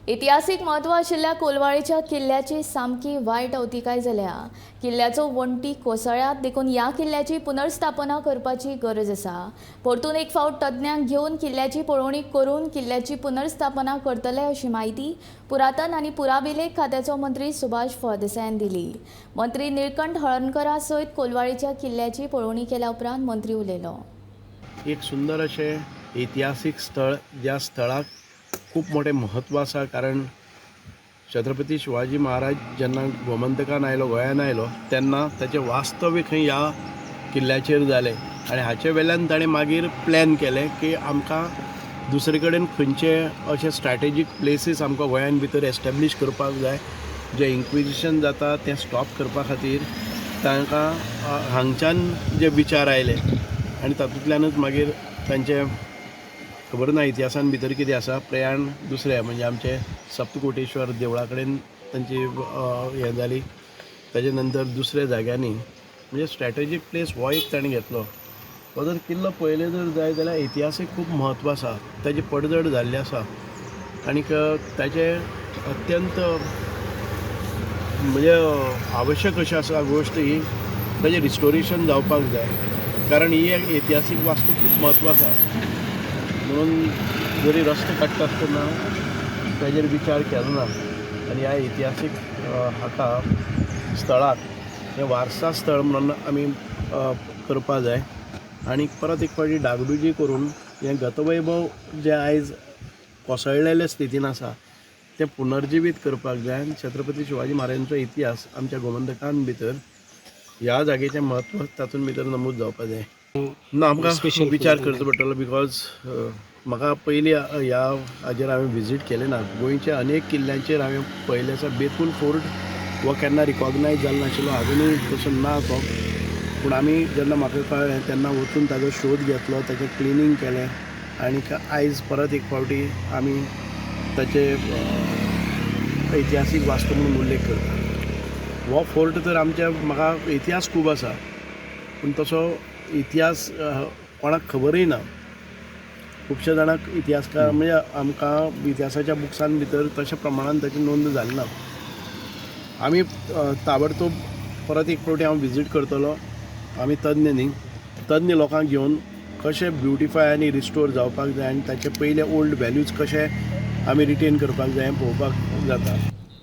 इतिहासीक म्हत्व आशिल्ल्या कोलवाळेच्या किल्ल्याची सामकी वायट अवतिकाय जाल्या. किल्ल्याचो वण्टी कोसळ्यात देखून ह्या किल्ल्याची पुनर्स्थापना करपाची गरज आसा. परतून एक फावट तज्ञांक घेवन किल्ल्याची पळोवणी करून किल्ल्याची पुनर्स्थापना करतले अशी म्हायती पुरातन आनी पुराभिलेख खात्याचो मंत्री सुभाष फळदेसायान दिली. मंत्री निळकंठ हळर्णकरा सयत कोलवाळेच्या किल्ल्याची पळोवणी केल्या उपरांत मंत्री उलयलो. एक सुंदर अशें ऐतिहासीक स्थळ, ज्या स्थळाक खूब मोठें म्हत्व आसा, कारण छत्रपती शिवाजी महाराज जेन्ना गोमंतकान आयलो, गोंयान आयलो, तेन्ना ताचें वास्तव्य खंय ह्या किल्ल्याचेर जालें आनी हाचे वेल्यान ताणें मागीर प्लॅन केलें की आमकां दुसरे कडेन खंयचे अशे स्ट्रॅटेजीक प्लेसीस आमकां गोंयान भितर एस्टेब्लीश करपाक जाय, जें इन्क्विजिशन जाता तें स्टॉप करपा खातीर तांकां हांगच्यान जे विचार आयले आनी तातूंतल्यानूच मागीर तांचें खबर ना इतिहासान भितर कितें आसा, प्रयाण दुसरें म्हणजे आमचें सप्तकोटेश्वर देवळा कडेन तांची हें जाली. ताजे नंतर दुसऱ्या जाग्यांनी, म्हणजे स्ट्रॅटेजीक प्लेस हो एक ताणें घेतलो. हो जर किल्लो पळयले जर जाय जाल्यार इतिहासीक खूब म्हत्व आसा. ताजी पडझड जाल्ली आसा आनीक ताचें अत्यंत म्हणजे आवश्यक अशी आसा गोश्ट ही, ताजें रिस्टोरेशन जावपाक जाय, कारण ही एक इतिहासीक वास्तू खूब म्हत्व आसा. म्हणून जरी रस्तो काडटा आसतना ताजेर विचार केलो ना आनी ह्या इतिहासीक हाका स्थळाक हें वारसा स्थळ म्हणून आमी करपा जाय आनी परत एक फावटी डागडुजी करून हें गतवैभव जें आयज कोसळ्ळेले स्थितीन आसा तें पुनर्जिवीत करपाक जाय आनी छत्रपती शिवाजी महाराजांचो इतिहास आमच्या गोमंतकान भितर ह्या जागेचें म्हत्व तातूंत भितर नमूद जावपा जाय. ना, आमकां विचार करचो पडटलो, because म्हाका पयलीं ह्या हाजेर हांवें विजीट केलें ना. गोंयच्या अनेक किल्ल्यांचेर हांवें पळयलें आसा. बेतूल फोर्ट हो केन्ना रिकॉग्नायज जालो नाशिल्लो, आजुनूय तसो ना तो. पूण आमी जेन्ना म्हाका कळ्ळें तेन्ना वचून ताजो शोध घेतलो, ताचें क्लिनींग केलें आनीक आयज परत एक फावटी आमी ताचे ऐतिहासीक वास्तू म्हणून उल्लेख करता. हो फोर्ट तर आमच्या म्हाका इतिहास खूब आसा, पूण तसो इतिहास कोणाक खबरूय ना. खुबश्या जाणांक इतिहासकार म्हणजे आमकां इतिहासाच्या बुक्सान भितर तशा प्रमाणान ताची नोंद जाली ना. आमी ताबडतोब परत एक फावटी हांव विजीट करतलो. आमी तज्ञ न्ही, तज्ञ लोकांक घेवन कशें ब्युटिफाय आनी रिस्टोर जावपाक जाय आनी ताचे पयले ओल्ड व्हॅल्यूज कशे आमी रिटेन करपाक जाय हें पळोवपाक जाता.